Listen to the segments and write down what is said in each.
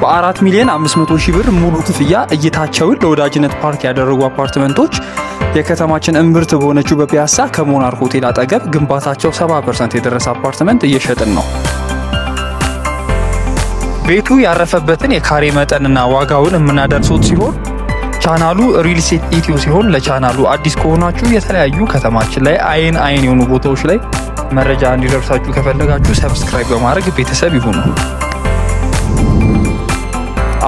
በ4 ሚሊዮን 500 ሺህ ብር ሙሉ ክፍያ እይታቸውን ለወዳጅነት ፓርክ ያደረጉ አፓርትመንቶች የከተማችን እምብርት በሆነችው በፒያሳ ከሞናርክ ሆቴል አጠገብ ግንባታቸው 70% የደረሰ አፓርትመንት እየሸጥን ነው። ቤቱ ያረፈበትን የካሬ መጠንና ዋጋውን የምናደርሱት ሲሆን ቻናሉ ሪል ስቴት ኢትዮ ሲሆን ለቻናሉ አዲስ ከሆናችሁ የተለያዩ ከተማችን ላይ አይን አይን የሆኑ ቦታዎች ላይ መረጃ እንዲደርሳችሁ ከፈለጋችሁ subscribe በማድረግ ቤተሰብ ይሁኑ።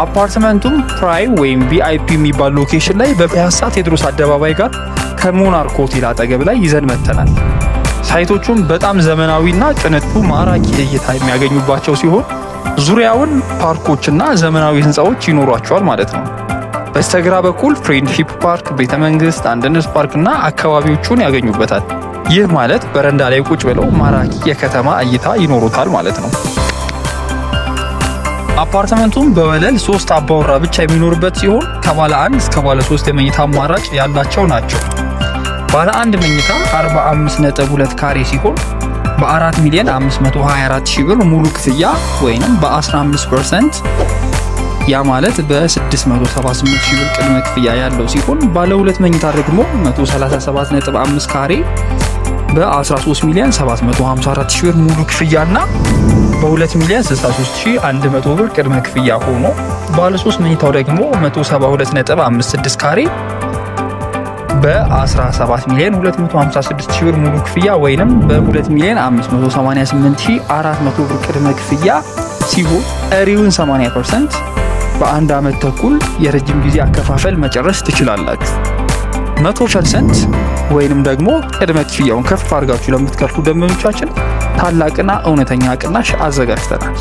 አፓርትመንቱም prime ወይም VIP የሚባል location ላይ በፒያሳ ቴዎድሮስ አደባባይ ጋር ከሞናርክ ሆቴል አጠገብ ላይ ይዘን መጥተናል። Site ኦቹም በጣም ዘመናዊና ቅንጡ ማራኪ እይታ የሚያገኙባቸው ሲሆን ዙሪያውን ፓርኮችና ዘመናዊ ህንፃዎች ይኖሯቸዋል ማለት ነው። በስተግራ በኩል ፍሬንድሺፕ ፓርክ፣ ቤተ መንግስት፣ አንድነት ፓርክ እና አካባቢዎቹን ያገኙበታል። ይህ ማለት በረንዳ ላይ ቁጭ ብለው ማራኪ የከተማ እይታ ይኖሩታል ማለት ነው። አፓርትመንቱም በወለል ሶስት አባወራ ብቻ የሚኖርበት ሲሆን ከባለ አንድ እስከ ባለ ሶስት የመኝታ አማራጭ ያላቸው ናቸው። ባለ አንድ መኝታ 45.2 ካሬ ሲሆን በ4 ሚሊዮን 524 ሺህ ብር ሙሉ ክፍያ ወይንም በ15%፣ ያ ማለት በ678 ሺህ ብር ቅድመ ክፍያ ያለው ሲሆን ባለ ሁለት መኝታ ደግሞ 137.5 ካሬ በ13 ሚሊዮን 754 ሺህ ብር ሙሉ ክፍያና በ2 ሚሊዮን 63 ሺህ 100 ብር ቅድመ ክፍያ ሆኖ ባለ 3 መኝታው ደግሞ 172.56 ካሬ በ17 ሚሊዮን 256 ሺህ ብር ሙሉ ክፍያ ወይንም በ2 ሚሊዮን 588 ሺህ 400 ብር ቅድመ ክፍያ ሲሆን ቀሪውን 80% በአንድ ዓመት ተኩል የረጅም ጊዜ አከፋፈል መጨረስ ትችላላችሁ። 100% ወይንም ደግሞ ቅድመ ክፍያውን ከፍ አድርጋችሁ ለምትከፍሉ ደንበኞቻችን ታላቅና እውነተኛ ቅናሽ አዘጋጅተናል።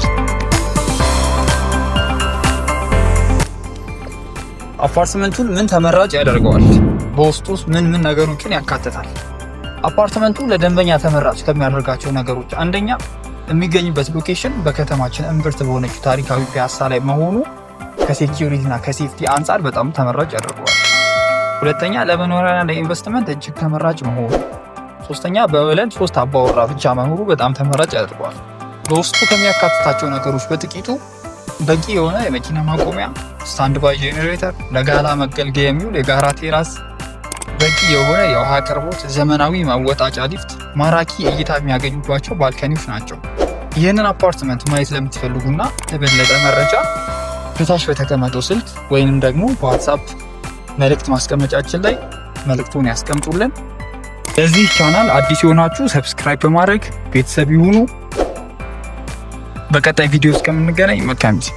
አፓርትመንቱን ምን ተመራጭ ያደርገዋል? በውስጡስ ምን ምን ነገሮችን ያካትታል? አፓርትመንቱ ለደንበኛ ተመራጭ ከሚያደርጋቸው ነገሮች አንደኛ የሚገኝበት location በከተማችን እምብርት በሆነችው ታሪካዊ ፒያሳ ላይ መሆኑ ከ security እና ከ safety አንጻር በጣም ተመራጭ ያደርገዋል። ሁለተኛ ለመኖሪያና ለኢንቨስትመንት እጅግ ተመራጭ መሆኑ፣ ሶስተኛ በወለል ሶስት አባወራ ብቻ መኖሩ በጣም ተመራጭ ያደርገዋል። በውስጡ ከሚያካትታቸው ነገሮች በጥቂቱ በቂ የሆነ የመኪና ማቆሚያ፣ stand by generator፣ ለጋራ መገልገያ የሚውል የጋራ terrace፣ በቂ የሆነ የውሃ አቅርቦት፣ ዘመናዊ መወጣጫ ሊፍት፣ ማራኪ እይታ የሚያገኙባቸው balcony ዎች ናቸው። ይህንን አፓርትመንት ማየት ለምትፈልጉና ለበለጠ መረጃ ከታች በተቀመጠው ስልክ ወይንም ደግሞ በዋትሳፕ መልእክት ማስቀመጫችን ላይ መልእክቱን ያስቀምጡልን። ለዚህ ቻናል አዲስ የሆናችሁ subscribe በማድረግ ቤተሰብ ይሁኑ። በቀጣይ ቪዲዮ እስከምንገናኝ መልካም ጊዜ።